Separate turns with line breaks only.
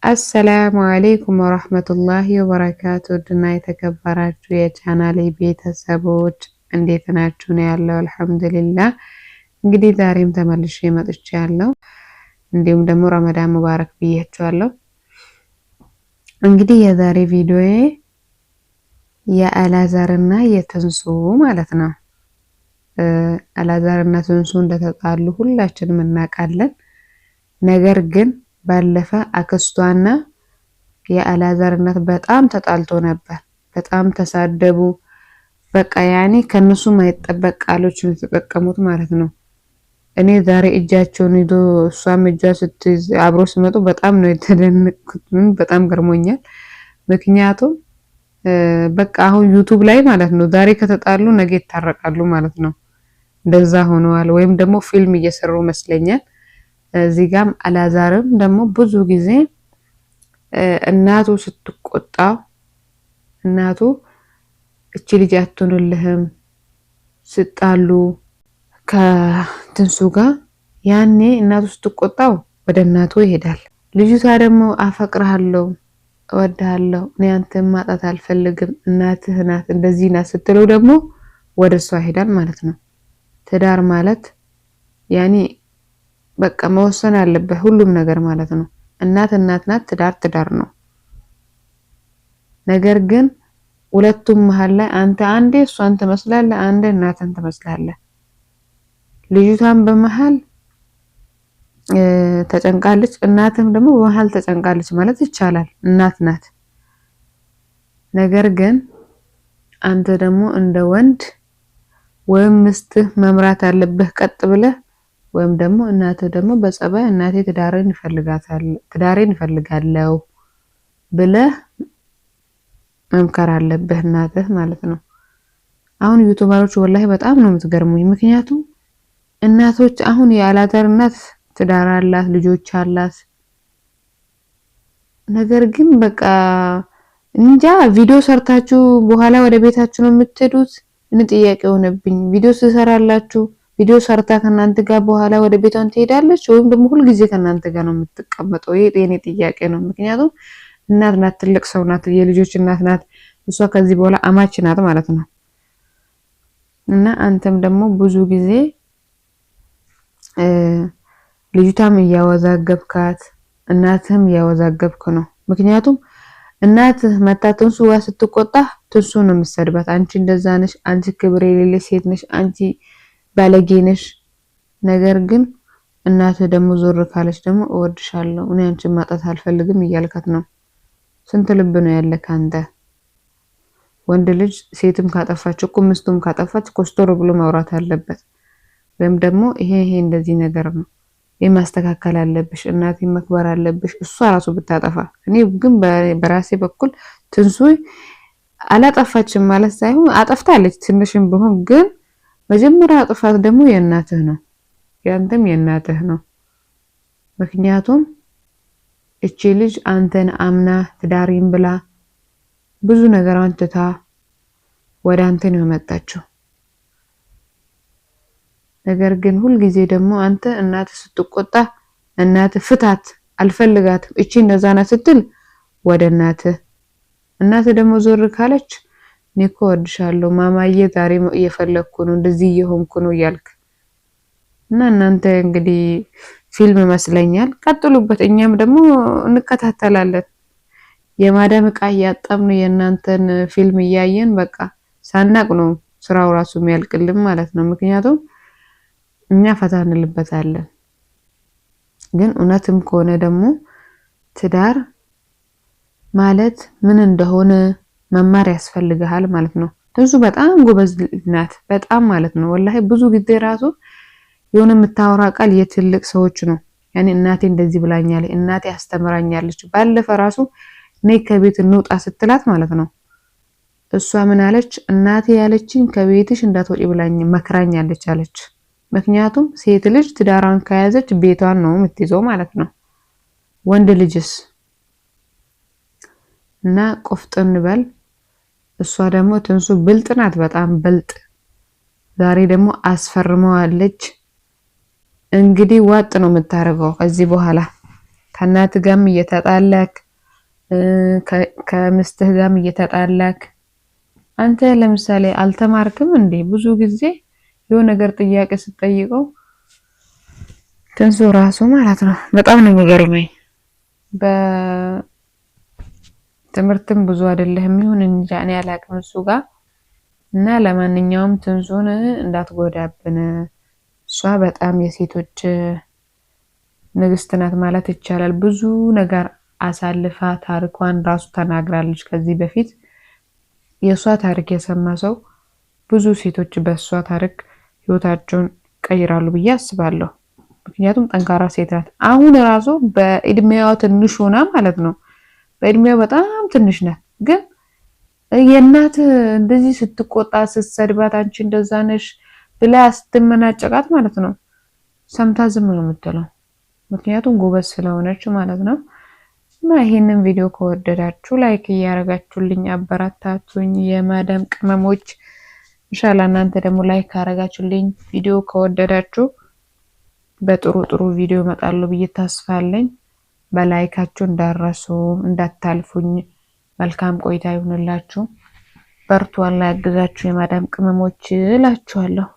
السلام عليكم ورحمة الله وبركاته። ውድና የተከበራችሁ የቻናሌ ቤተሰቦች እንዴት ናችሁ? ነው ያለው። الحمد لله። እንግዲህ ዛሬም ተመልሼ መጥቻለሁ። እንዲሁም ደግሞ ረመዳን ሙባረክ ብያችኋለሁ። እንግዲህ የዛሬ ቪዲዮዬ የአላዛርና የትንሱ ማለት ነው። አላዛርና ትንሱ እንደተጣሉ ሁላችንም እናውቃለን። ነገር ግን ባለፈ አክስቷና የአላዛር እናት በጣም ተጣልቶ ነበር። በጣም ተሳደቡ። በቃ ያኔ ከነሱ ማይጠበቅ ቃሎች ነው የተጠቀሙት ማለት ነው። እኔ ዛሬ እጃቸውን ይዞ እሷም እጇ ስትይዝ አብሮ ሲመጡ በጣም ነው የተደነቅኩት። በጣም ገርሞኛል። ምክንያቱም በቃ አሁን ዩቱብ ላይ ማለት ነው ዛሬ ከተጣሉ ነገ ይታረቃሉ ማለት ነው። እንደዛ ሆነዋል። ወይም ደግሞ ፊልም እየሰሩ መስለኛል። እዚህ ጋም አላዛርም ደግሞ ብዙ ጊዜ እናቱ ስትቆጣ እናቱ እቺ ልጅ አትሆንልህም ስጣሉ ከትንሱ ጋር ያኔ እናቱ ስትቆጣው ወደ እናቱ ይሄዳል። ልጅቷ ደግሞ አፈቅርሃለሁ፣ እወድሃለሁ፣ እኔ አንተን ማጣት አልፈልግም፣ እናትህ ናት እንደዚህ ናት ስትለው ደግሞ ወደ እሷ ይሄዳል ማለት ነው። ትዳር ማለት ያኔ በቃ መወሰን አለበት ሁሉም ነገር ማለት ነው። እናት እናት ናት፣ ትዳር ትዳር ነው። ነገር ግን ሁለቱም መሀል ላይ አንተ አንዴ እሷን ትመስላለህ፣ አንዴ እናትን ትመስላለህ። ልጅቷን በመሀል ተጨንቃለች፣ እናትም ደግሞ በመሀል ተጨንቃለች ማለት ይቻላል። እናት ናት። ነገር ግን አንተ ደግሞ እንደ ወንድ ወይም ምስትህ መምራት አለብህ ቀጥ ብለህ ወይም ደግሞ እናትህ ደግሞ በጸባይ እናቴ ትዳሬን ይፈልጋታል ትዳሬን እፈልጋለሁ ብለህ መምከር አለብህ እናትህ ማለት ነው። አሁን ዩቱበሮች والله በጣም ነው የምትገርሙኝ። ምክንያቱም እናቶች አሁን የአላዛር እናት ትዳር አላት፣ ልጆች አላት። ነገር ግን በቃ እንጃ ቪዲዮ ሰርታችሁ በኋላ ወደ ቤታችሁ ነው የምትሄዱት። እኔ ጥያቄ ሆነብኝ። ቪዲዮ ትሰራላችሁ ቪዲዮ ሰርታ ከእናንተ ጋር በኋላ ወደ ቤቷን ትሄዳለች ወይም ደግሞ ሁልጊዜ ከእናንተ ጋር ነው የምትቀመጠው? ይሄ የኔ ጥያቄ ነው። ምክንያቱም እናት ናት፣ ትልቅ ሰው ናት፣ የልጆች እናት ናት። እሷ ከዚህ በኋላ አማች ናት ማለት ነው። እና አንተም ደግሞ ብዙ ጊዜ ልጅቷም እያወዛገብካት እናትህም እያወዛገብክ ነው። ምክንያቱም እናትህ መታ ትንሱ ዋ ስትቆጣ ትንሱ ነው የምትሰድባት። አንቺ እንደዛ ነሽ፣ አንቺ ክብር የሌለሽ ሴት ነሽ፣ አንቺ ባለጌ ነሽ። ነገር ግን እናትህ ደግሞ ዞር ካለች ደግሞ እወድሻለሁ፣ እኔ አንቺን ማጣት አልፈልግም እያልካት ነው። ስንት ልብ ነው ያለ ካንተ? ወንድ ልጅ ሴትም ካጠፋች እኮ ምስቱም ካጠፋች ኮስተር ብሎ ማውራት አለበት። ወይም ደግሞ ይሄ ይሄ እንደዚህ ነገር ነው ይሄ ማስተካከል አለብሽ፣ እናቴ መክበር አለብሽ። እሷ ራሱ ብታጠፋ እኔ ግን በራሴ በኩል ትንሱ አላጠፋችም ማለት ሳይሆን አጠፍታለች ትንሽም ቢሆን ግን መጀመሪያ ጥፋት ደግሞ የእናትህ ነው፣ ያንተም የእናትህ ነው። ምክንያቱም እቺ ልጅ አንተን አምና ትዳሪን ብላ ብዙ ነገር አንትታ ወደ አንተ ነው የመጣችው። ነገር ግን ሁልጊዜ ደግሞ አንተ እናትህ ስትቆጣ እናትህ ፍታት፣ አልፈልጋትም፣ እቺ እንደዛ ናት ስትል ወደ እናትህ እናትህ ደግሞ ዞር ካለች እኔ እኮ እወድሻለሁ ማማዬ፣ ዛሬ እየፈለግኩ ነው እንደዚህ እየሆንኩ ነው እያልክ እና እናንተ እንግዲህ ፊልም ይመስለኛል፣ ቀጥሉበት። እኛም ደግሞ እንከታተላለን። የማዳም እቃ እያጠብን የእናንተን ፊልም እያየን በቃ ሳናቅ ነው ስራው ራሱ የሚያልቅልን ማለት ነው። ምክንያቱም እኛ ፈታ እንልበታለን። ግን እውነትም ከሆነ ደግሞ ትዳር ማለት ምን እንደሆነ መማር ያስፈልግሃል ማለት ነው። ትንሱ በጣም ጎበዝ ናት፣ በጣም ማለት ነው። ወላሂ ብዙ ጊዜ ራሱ የሆነ የምታወራ ቃል የትልቅ ሰዎች ነው። ያኔ እናቴ እንደዚህ ብላኛለች፣ እናቴ አስተምራኛለች። ባለፈ ራሱ ነይ ከቤት እንውጣ ስትላት ማለት ነው እሷ ምን አለች? እናቴ ያለችኝ ከቤትሽ እንዳትወጪ ብላኝ መክራኛለች አለች። ምክንያቱም ሴት ልጅ ትዳሯን ከያዘች ቤቷን ነው የምትይዘው ማለት ነው። ወንድ ልጅስ እና ቆፍጥን በል። እሷ ደግሞ ትንሱ ብልጥ ናት፣ በጣም ብልጥ። ዛሬ ደግሞ አስፈርመዋለች። እንግዲህ ዋጥ ነው የምታደርገው ከዚህ በኋላ። ከእናት ጋርም እየተጣላክ ከምስትህ ጋርም እየተጣላክ አንተ ለምሳሌ አልተማርክም እንዴ? ብዙ ጊዜ የሆነ ነገር ጥያቄ ስትጠይቀው ትንሱ ራሱ ማለት ነው በጣም ነው የሚገርመኝ። በትምህርትም ብዙ አይደለህም ይሁን እንጃ እኔ አላቅም እሱ ጋር እና ለማንኛውም ትንሱን እንዳትጎዳብን። እሷ በጣም የሴቶች ንግስት ናት ማለት ይቻላል። ብዙ ነገር አሳልፋ ታሪኳን ራሱ ተናግራለች ከዚህ በፊት። የእሷ ታሪክ የሰማ ሰው ብዙ ሴቶች በእሷ ታሪክ ህይወታቸውን ቀይራሉ ብዬ አስባለሁ። ምክንያቱም ጠንካራ ሴት ናት። አሁን ራሱ በእድሜዋ ትንሽ ሆና ማለት ነው፣ በእድሜዋ በጣም ትንሽ ናት። ግን የእናት እንደዚህ ስትቆጣ ስትሰድባት፣ አንቺ እንደዛ ነሽ ብላ ስትመናጨቃት ማለት ነው ሰምታ ዝም ነው የምትለው። ምክንያቱም ጎበዝ ስለሆነች ማለት ነው። እና ይሄንን ቪዲዮ ከወደዳችሁ like እያረጋችሁልኝ አበረታቱኝ፣ የማዳም ቅመሞች። ኢንሻአላህ እናንተ ደግሞ like ካረጋችሁልኝ ቪዲዮ ከወደዳችሁ በጥሩ ጥሩ ቪዲዮ እመጣለሁ ብዬ ተስፋ አለኝ። በ like ኣችሁ እንዳረሱ እንዳታልፉኝ። መልካም ቆይታ ይሁንላችሁ። በርቱ፣ አላህ ያግዛችሁ የማዳም ቅመሞች እላችኋለሁ።